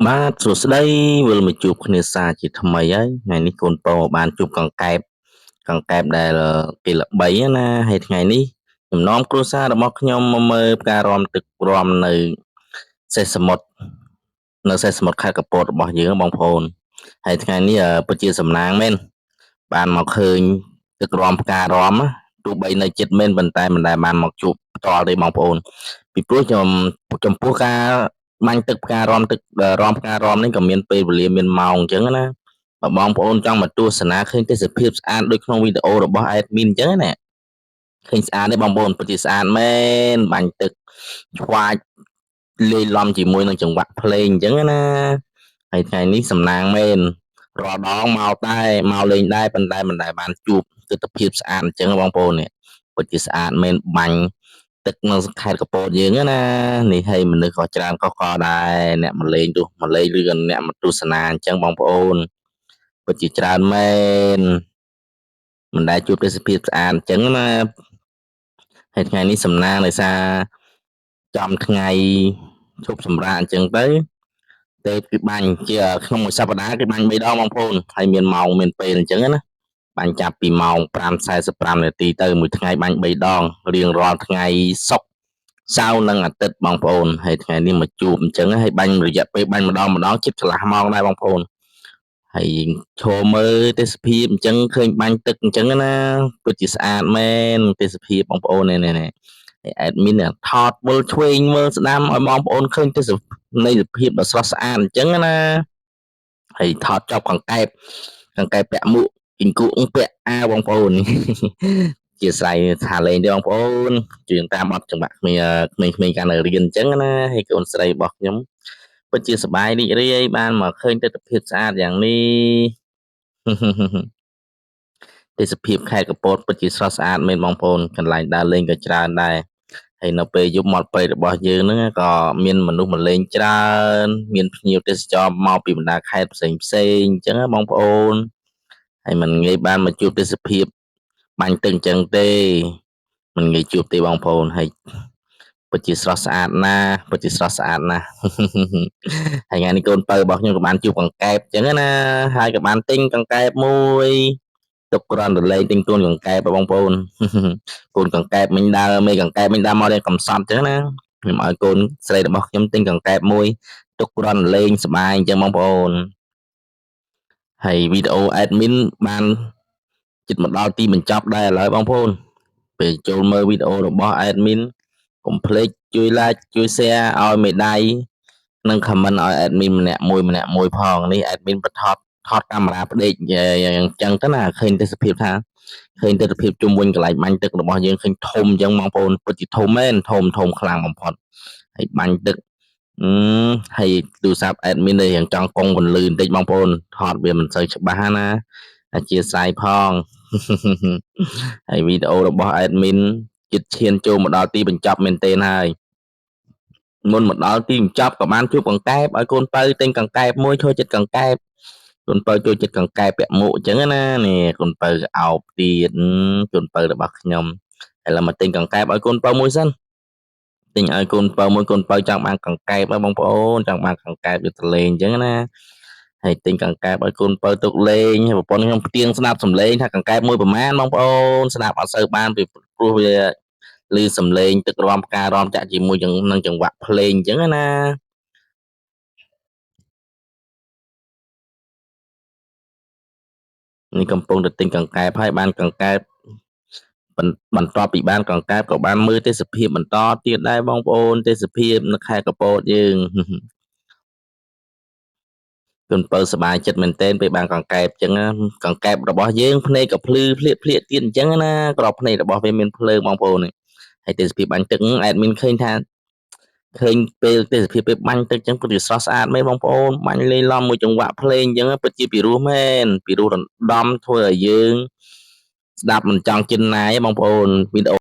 បាទសួស្តីវិលមកជួបគ្នាសាជាថ្មីហើយថ្ងៃនេះកូនប្រុសបានជួបកង្កែបកង្កែបដែលគេល្បីណាហើយថ្ងៃនេះចំណោមគ្រួសាររបស់ខ្ញុំមកមើលផ្ការំទឹករំនៅសេះសមុទ្រនៅសេះសមុទ្រខេត្តកពតរបស់យើងបងប្អូនហើយថ្ងៃនេះពិតជាសំណាងមែនបានមកឃើញទឹករំផ្ការំទោះបីនៅចិត្តមែនប៉ុន្តែមិនដែលបានមកជួបផ្ទាល់ទេបងប្អូនពីព្រោះខ្ញុំចំពោះការបាញ់ទឹកផ្ការំទឹករំផ្ការំនេះក៏មានពេលវេលាមានម៉ោងអញ្ចឹងណាបើបងប្អូនចង់មកទស្សនាឃើញទេសភាពស្អាតដូចក្នុងវីដេអូរបស់ admin អញ្ចឹងណាឃើញស្អាតទេបងប្អូនពិតជាស្អាតមែនបាញ់ទឹកឆ្វាចលាយឡំជាមួយនឹងចង្វាក់ភ្លេងអញ្ចឹងណាហើយថ្ងៃនេះសំណាងមែនរាល់ដងមកតែមកលេងដែរប៉ុន្តែមិនដែលបានជួបទិដ្ឋភាពស្អាតអញ្ចឹងបងប្អូននេះពិតជាស្អាតមែនបាញ់ទឹកនៅខេត្តកពតយើងណានេះហើយមនុស្សក៏ច្រើនកកដែរអ្នកមកលេងទោះមកលេងឬក៏អ្នកមកទស្សនាអញ្ចឹងបងប្អូនពិតជាច្រើនមែនមិនដែលជួបទេសភាពស្អាតអញ្ចឹងណាហើយថ្ងៃនេះសំណាងដោយសារចំថ្ងៃឈប់សម្រាកអញ្ចឹងទៅទេគឺបាញ់ជាក្នុងមួយសប្តាហ៍គឺបាញ់3ដងបងប្អូនហើយមានម៉ោងមានពេលអញ្ចឹងណាបាញ់ចាប់ពីម៉ោង5:45នាទីទៅមួយថ្ងៃបាញ់3ដងរៀងរាល់ថ្ងៃសុក្រសៅរ៍និងអាទិត្យបងប្អូនហើយថ្ងៃនេះមកជួបអញ្ចឹងហើយបាញ់រយៈពេលបាញ់ម្ដងម្ដងជិតកន្លះម៉ោងដែរបងប្អូនហើយឈរមើលទេសភាពអញ្ចឹងឃើញបាញ់ទឹកអញ្ចឹងណាពិតជាស្អាតមែនទេសភាពបងប្អូននេះនេះហើយ admin ថតមើលឆ្វេងមើលស្ដាំឲ្យបងប្អូនឃើញទេសនៃភាពដ៏ស្រស់ស្អាតអញ្ចឹងណាហើយថតចប់កង្កែបកង្កែបពាក់មួកគីង្គក់ពាក់អាវបងប្អូនជាស្រ័យថាលេងទេបងប្អូនជឿងតាមអត់ចង្វាក់ក្មេងៗកាលនៅរៀនអញ្ចឹងណាហើយកូនស្រីរបស់ខ្ញុំពិតជាសប្បាយរីករាយបានមកឃើញទិដ្ឋភាពស្អាតយ៉ាងនេះទេសភាពខេត្តកពតពិតជាស្រស់ស្អាតមែនបងប្អូនកន្លែងដើរលេងក៏ច្រើនដែរហើយនៅពេលយប់មាត់ព្រៃរបស់យើងហ្នឹងក៏មានមនុស្សមកលេងច្រើនមានភ្ញៀវទេសចរមកពីបណ្ដាខេត្តផ្សេងផ្សេងអញ្ចឹងណាបងប្អូនហើយមិនងាយបានមកជួបទេសភាពបាញ់ទឹកអញ្ចឹងទេមិនងាយជួបទេបងប្អូនហើយពិតជាស្រស់ស្អាតណាស់ពិតជាស្រស់ស្អាតណាស់ហើយថ្ងៃនេះកូនពៅរបស់ខ្ញុំក៏បានជួបកង្កែបអញ្ចឹងណាហើយក៏បានទិញកង្កែបមួយទុកគ្រាន់តែលេងទិញកូនកង្កែបបងប្អូនកូនកង្កែបមិញដើរមេកង្កែបមិញដើរមករៀងកំសត់អញ្ចឹងណាខ្ញុំឲ្យកូនស្រីរបស់ខ្ញុំទិញកង្កែបមួយទុកគ្រាន់តែលេងសប្បាយអញ្ចឹងបងប្អូនហើយវីដេអូ admin បានជិតមកដល់ទីបញ្ចប់ដែរឥឡូវបងប្អូនពេលចូលមើលវីដេអូរបស់ admin កុំភ្លេចជួយ like ជួយ share ឲ្យមេដៃនិង comment ឲ្យ admin ម្នាក់មួយម្នាក់មួយផងនេះ admin បន្ថតថតកាមេរ៉ាផ្ដេកអញ្ចឹងទៅណាឃើញទេសភាពថាឃើញទស្សនភាពជុំវិញកន្លែងបាញ់ទឹករបស់យើងឃើញធំអញ្ចឹងបងប្អូនពិតជាធំមែនធំធំខ្លាំងបំផុតហើយបាញ់ទឹកហើយទូរស័ព្ទ admin នេះយ៉ាងចង់កង់ពន្លឺបន្តិចបងប្អូនថតវាមិនសូវច្បាស់ណាអធិស្ឋានផងហើយវីដេអូរបស់ admin ជិតឈានចូលមកដល់ទីបញ្ចប់មែនទែនហើយមុនមកដល់ទីបញ្ចប់ក៏បានជួបកង្កែបឲ្យកូនពៅទិញកង្កែបមួយចូលចិត្តកង្កែបកូនពៅចូលចិត្តកង្កែបពាក់មួកអញ្ចឹងណានេះកូនពៅអោបទៀតកូនពៅរបស់ខ្ញុំឥឡូវមកទិញកង្កែបឲ្យកូនពៅមួយសិនទិញឲ្យកូនពៅមួយកូនពៅចង់បានកង្កែបបងប្អូនចង់បានកង្កែបយកទៅលេងអញ្ចឹងណាហើយទិញកង្កែបឲ្យកូនពៅទុកលេងហើយប្រពន្ធខ្ញុំផ្ទៀងស្ដាប់សំឡេងថាកង្កែបមួយប្រមាណបងប្អូនស្ដាប់អត់សូវបានពីព្រោះវាឮសំឡេងទឹករំផ្ការំចាក់ជាមួយនឹងចង្វាក់ភ្លេងអញ្ចឹងណានេះកំពុងតែទិញកង្កែបហើយបានកង្កែបបន្ទាប់ពីបានកង្កែបក៏បានមើលទេសភាពបន្តទៀតដែរបងប្អូនទេសភាពនៅខេត្តកពតយើងកូនពៅសប្បាយចិត្តមែនទែនពេលបានកង្កែបអញ្ចឹងកង្កែបរបស់យើងភ្នែកក៏ភ្លឺភ្លៀកភ្លៀកទៀតអញ្ចឹងណាក្របភ្នែករបស់វាមានភ្លើងបងប្អូនហើយទេសភាពបាញ់ទឹក admin ឃើញថាឃើញពេលទេសភាពពេលបាញ់ទឹកអញ្ចឹងពិតជាស្រស់ស្អាតមែនបងប្អូនបាញ់លេងឡំមួយចង្វាក់ភ្លេងអញ្ចឹងពិតជាពិរោះមែនពិរោះរណ្ដំធ្វើឲ្យយើងស្ដាប់មិនចង់ជិនណាយបងប្អូនវីដេអូ